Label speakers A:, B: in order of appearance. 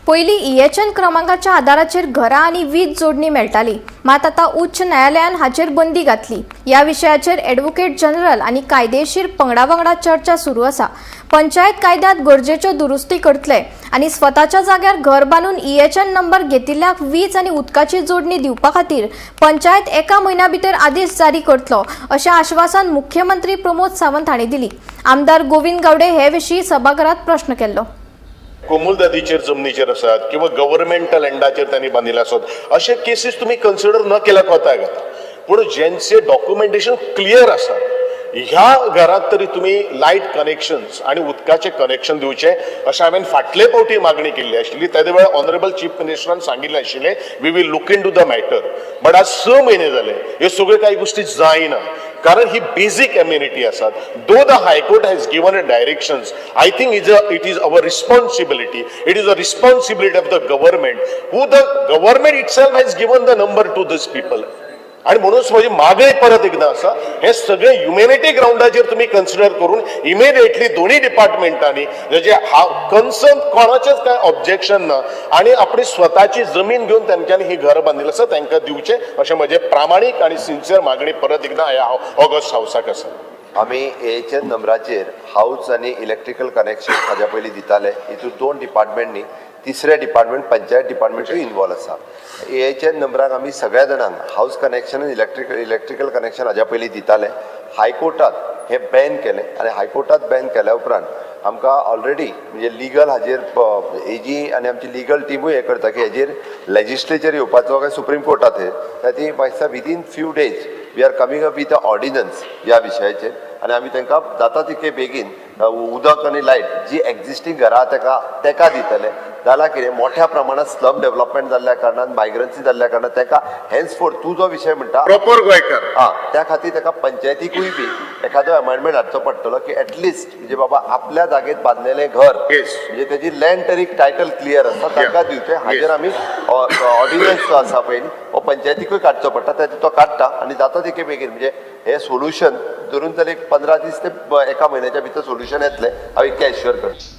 A: पयलीं ईएचएन क्रमांकाच्या आदाराचेर घरां आनी वीज जोडणी मेळटाली, मात आतां उच्च न्यायालयान हाचेर बंदी घातली. ह्या विशयाचेर ॲडव्होकेट जनरल आनी कायदेशीर पंगडा वांगडा चर्चा सुरू आसा. पंचायत कायद्यांत गरजेच्यो दुरुस्ती करतले आनी स्वताच्या जाग्यार घर बांदून ईएचएन नंबर घेतिल्ल्याक वीज आनी उदकाची जोडणी दिवपा खातीर पंचायत एका म्हयन्या भितर आदेश जारी करतलो, अशें आश्वासन मुख्यमंत्री प्रमोद सावंत हांणी दिली. आमदार गोविंद गावडे हे विशीं सभाघरात प्रश्न केल्लो.
B: कोमुलदादीचेर जमनीचेर आसात किंवा गव्हर्मेंट लँडाचेर त्यांनी बांदिल्ले आसत, अशे केसीस तुमी कन्सिडर न केल्यार कोताय घाता. पूण जेंचे डॉक्युमेंटेशन क्लियर आसा, ह्या घरात तरी तुमी लायट कनेक्शन्स आनी उदकाचें कनेक्शन दिवचें, अशें हांवें फाटले फावटी मागणी केल्ली आशिल्ली. तेदे वेळार ऑनरेबल चीफ मिनिस्टरान सांगिल्लें आशिल्लें, "We will look into the matter." But आज 6 म्हयने जाले, ह्यो सगळ्यो कांय गोश्टी जायना, कारण ही बेजीक एम्युनिटी आसात. Though the High Court has given a directions, I think is a it is our responsibility, it is a responsibility of the government, who the government itself has given the number to this people. आणि म्हणूनच म्हजी मागणी परत एकदा आसा, हे सगळे humanity ग्रावंडाचेर तुमी कन्सिडर करून इमिडिएटली दोन्ही डिपार्टमेंटांनी जे कन्सर्न, कोणाचेच काय ऑब्जेक्शन ना आणि आपली स्वताची जमीन घेवन तेंच्यांनी ही घरां बांदिल्ली आसा, तांकां दिवचें, अशें म्हजें प्रामाणीक आणि सिन्सियर मागणी परत एकदा ह्या ऑगस्ट हावसाक आसा.
C: आमी एएचएन नंबराचेर हाऊस आनी इलेक्ट्रिकल कनेक्शन हाज्या पयलीं दिताले. हितून दोन डिपार्टमेंट न्ही, तिसरे डिपार्टमेंट पंचायत डिपार्टमेंटूय इनवॉल्व आसा. एएचएन नंबराक आमी सगळ्या जाणांक हाऊस कनेक्शन आनी इलेक्ट्रिकल कनेक्शन हाज्या पयलीं दिताले. हायकोर्टात हे बॅन केलें आनी हायकोर्टात बॅन केल्या उपरांत आमकां ऑलरेडी म्हणजे लिगल हाजेर एजी आनी आमची लिगल टिमूय हें करता की हेजेर लेजिस्लेचर येवपाचो काय सुप्रीम कोर्टात. हे ती दिसता within few days we are coming up with a ordinance ह्या विशयाचेर आनी आमी तांकां जाता तितके बेगीन उदक आनी लायट जी एक्झिस्टींग घरां तेका दितले. जाल्यार कितें, मोठ्या प्रमाणात स्लम डेव्हलपमेंट जाल्ल्या कारणान, मायग्रन्सी जाल्ल्या कारणान ताका हेन्सफोर्थ तूं जो विशय म्हणटा
B: प्रॉपर गोंयकार.
C: हा, त्या खातीर ताका पंचायतीकूय बी एखादो अमेंडमेंट हाडचो पडटलो की एटलिस्ट म्हणजे बाबा आपल्या जागेत बांदलेलें घर म्हणजे तेजी लँड तरी टायटल क्लियर आसा, तांकां दिवचें. हाजेर आमी ऑर्डिनन्स जो आसा पळय न्ही, हो पंचायतीकूय काडचो पडटा. तें तो काडटा आनी जाता तितके बेगीन म्हणजे हे सोल्युशन धरून जाल्यार एक 15 दीस ते एका म्हयन्याच्या भितर सोल्युशन येतलें, हांव इतकें एश्युअर करता.